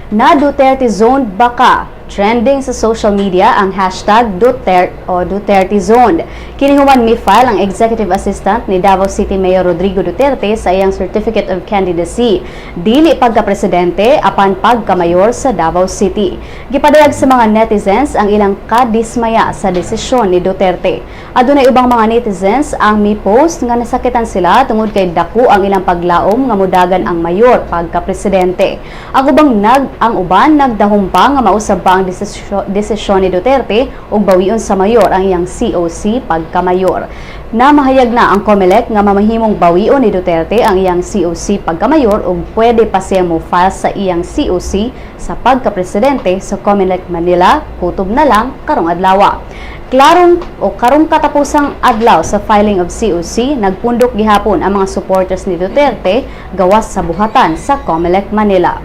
Na Duterte Zone baka? Trending sa social media ang #Duterte o Duterte Zone. Kini human mi-file ang Executive Assistant ni Davao City Mayor Rodrigo Duterte sa iyang Certificate of Candidacy. Dili pagka-presidente apan pagka-mayor sa Davao City. Gipadayag sa mga netizens ang ilang kadismaya sa desisyon ni Duterte. Adunay ubang mga netizens ang mi-post nga nasakitan sila tungod kay dako ang ilang paglaom nga mudagan ang mayor pagka-presidente. Ang uban nagdahom pa nga mausab pa ang desisyon ni Duterte ug bawion sa mayor ang iyang COC pagka-mayor. Namahayag na ang COMELEC nga mamahimong bawion ni Duterte ang iyang COC pagka-mayor ug pwede pa siya mo file sa iyang COC sa pagka-presidente sa COMELEC Manila kutob na lang karong adlaw. Klarong o karong katapusang adlaw sa filing of COC, nagpundok gihapon ang mga supporters ni Duterte gawas sa buhatan sa COMELEC Manila.